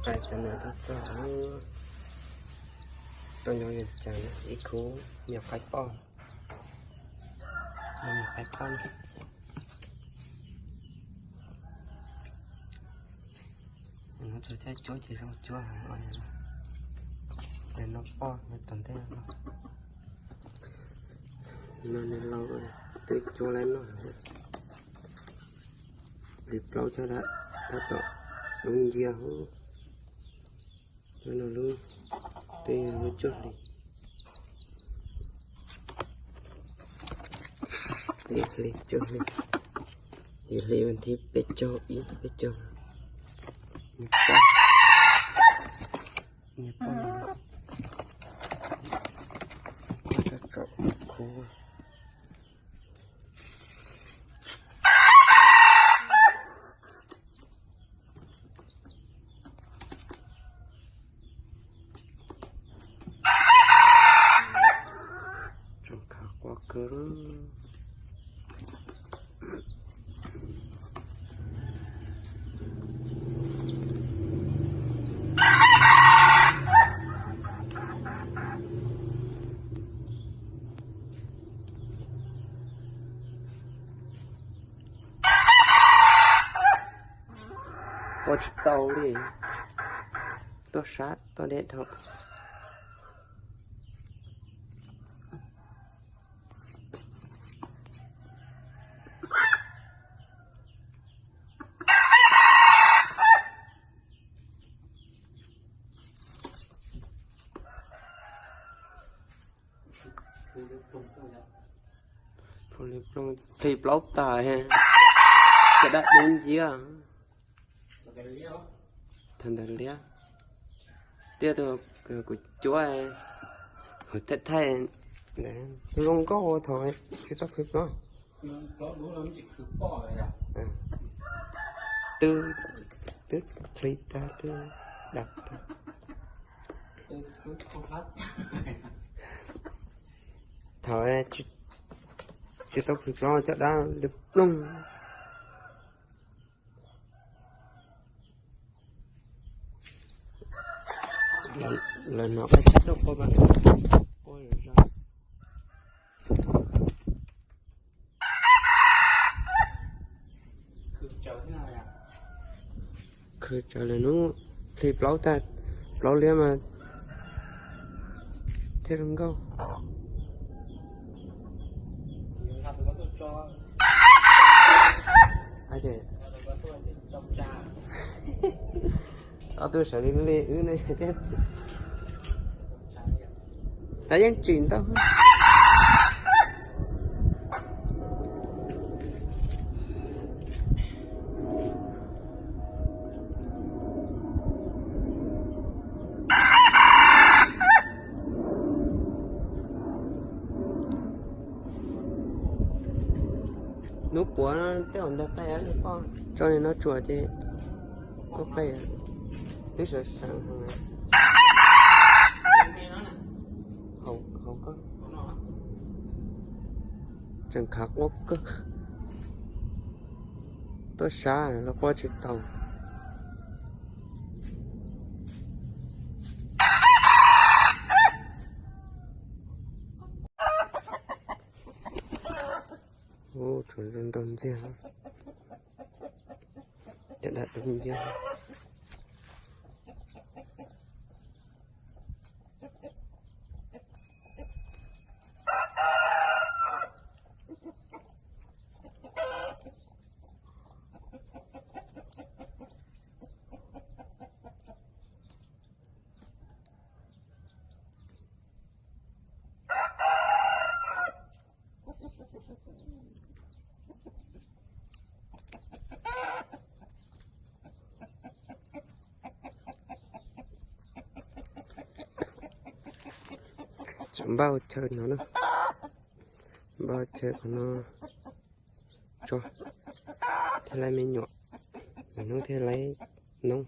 Qai xav nws tuaj txog, tuaj nyob yeej cas ib khub me nyuam qaib poj, me nyuam qaib poj. Nws txog caij cuab ces zoo cuab heev, nws noj poj nws tom ntej no. No nws laus twb cuab lawm no, hli plaub cog dab tab tom lub ncia, lub no lub, twb yog lub cuaj hli, yim hli cuaj hli, yim hli vas thib peb caug ib peb caug, niag poj, niag poj, kaum khub. Tseem khav quaj kawg. Ua tsis tau li, tuaj sab tuaj deb dhau. Hli plaub tas, cov dab dub nciab. Thaum ntawd liab, liab tus kuv cuab, kuv thaij thaij, tus zoo nkauj thaum tsis tau khwv plaub. Twb, twb hli tag twb dam tag. Thaum tsis tau khwv plaub cov dab li ploog. Lawv hnov qaj tsib tuaj qua mas qua zom zaws. Khwv tsawv lawm hnub hli plaub tag, plaub liab mas thiaj zoo nkauj. Ob tug sawv li li wb ne thiab. Tab yeej tsis ntau. Hnub puav tej zaum ntawd qaj, poj tso li no tsuas ces kuj qaj, twb sawv sawv heev. Hauv koj tseem khav quaj kawg, tuaj sab los quaj tsis tau. Ub, tshuav zoo nraug ntxiag, cov dab dub nciab. Npaj ua chaw no na, npaj ua chaw qhov no tso, thiaj laib me nyuam, lwm hnub thiaj laib noob.